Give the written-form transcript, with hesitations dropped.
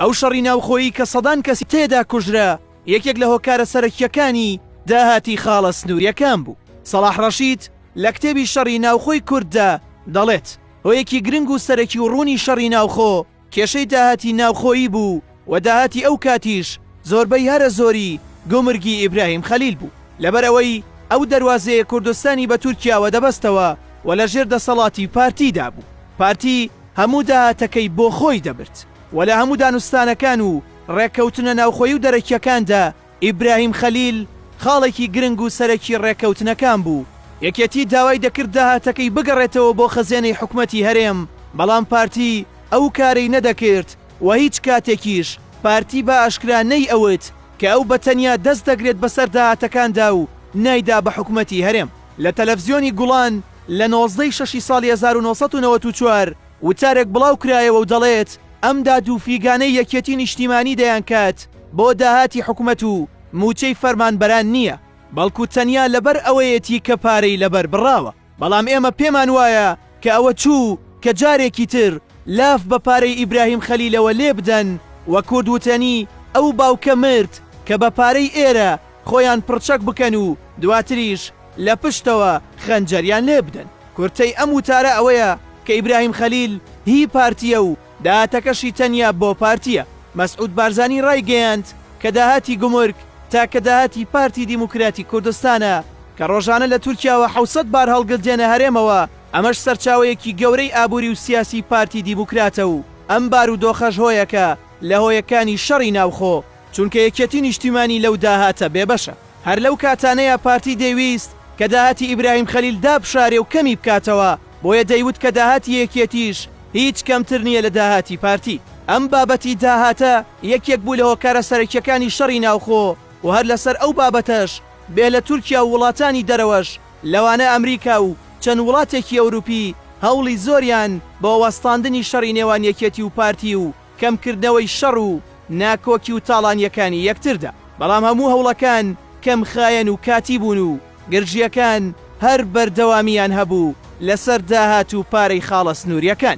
ئەو شەڕی ناوخۆیی کە سەدان کەسی تێدا کوژرا، یەکێک لە هۆکارە سەرەکییەکانی داهاتی خاڵە سنوورییەکان بوو. سەڵاح ڕەشید لە کتێبی شەڕی ناوخۆی کورددا دەڵێت، هۆیەکی گرنگ و سەرەکی و ڕوونی شەڕی ناوخۆ، کێشەی داهاتی ناوخۆیی بوو و داهاتی ئەو کاتیش زۆربەی هەرە زۆری گومرگی ئیبراهیم خەلیل بوو لەبەر ئەوەی ئەو دەروازەیە کوردستانی بە تورکیاوە دەبەستەوە و لە ژێر دەسەڵاتی پارتی دا بوو پارتی هەموو داهاتەکەی بۆ خۆی دەبرد و لە هەموو دانوستانەکان و ڕێککەوتنە ناوخۆیی و دەرەکیەکاندا ئیبراهیم خەلیل خاڵێکی گرنگ و سەرەکی ڕێککەوتنەکان بوو، یەکێتی داوای دەکرد داهاتەکەی بگەڕێتەوە بۆ خەزێنەی حکومەتی هەرێم، بەڵام پارتی ئەو کارەی نەدەکرد و هیچ کاتێکیش پارتی بە ئاشکرا نەی ئەوت کە ئەو بە تەنیا دەست دەگرێت بەسەر داهاتەکاندا و نایدا بە حکومەتی هەرێم. لە تەلەفزیۆنی گوڵان لە 19 ی شەشی ساڵی 1994 وتارێک بڵاو کرایەوە و دەڵێت، ئەم داد و فیگانەی یەکێتی نیشتیمانی دەیانکات بۆ داهاتی حکومەت و موچەی فەرمانبەران نییە، بەڵکو تەنیا لەبەر ئەوەیەتی کە پارەی لەبەر بڕاوە. بەڵام ئێمە پێمان وایە کە ئەوە چوو کە جارێکی تر لاف بە پارەی ئیبراهیم خەلیلەوە لێ بدەن و کورد وتەنی ئەو باوکە مرد کە بە پارەی ئێرە خۆیان پڕچەک بکەن و دواتریش لە پشتەوە خەنجەریان لێ بدەن. کورتەی ئەم وتارە ئەوەیە کە ئیبراهیم خەلیل هی پارتییە و داهاتەکەشی تەنیا بۆ پارتییە. مەسعود بارزانی ڕایگەیاند کە داهاتی گومرگ تاکە داهاتی پارتی دیموکراتی کوردستانە کە ڕۆژانە لە تورکیاوە 700 بارهەڵگر دێنە هەرێمەوە، ئەمەش سەرچاوەیەکی گەورەی ئابووری و سیاسی پارتی دیموکراتە و ئەم بارودۆخەش هۆیەکە لە هۆیەکانی شەڕی ناوخۆ، چونکە یەکێتی نیشتیمانی لەو داهاتە بێبەشە. هەر لەو کاتانەیا پارتی دەیویست کە داهاتی ئیبراهیم خەلیل دابشارێ و کەمی بکاتەوە، بۆیە دەیوت کە داهاتی یەکێتیش هیچ کەمتر نییە لە داهاتی پارتی. ئەم بابەتی داهاتە یەکێک بوو لە هۆکارە سەرەکییەکانی شەڕی ناوخۆ و هەر لەسەر ئەو بابەتەش بێ لە تورکیا و وڵاتانی دەرەوەش لەوانە ئەمریکا و چەند وڵاتێکی ئەوروپی هەوڵی زۆریان بۆ وەستاندنی شەڕی نێوان یەکێتی و پارتی و کەمکردنەوەی شەڕ و ناکۆکی و تاڵانییەکانی یەکتردا، بەڵام هەموو هەوڵەکان کەمخایەن و کاتی بوون و گرژییەکان هەر بەردەوامییان هەبوو لەسەر داهات و پارەی خاڵە سنوورییەکان.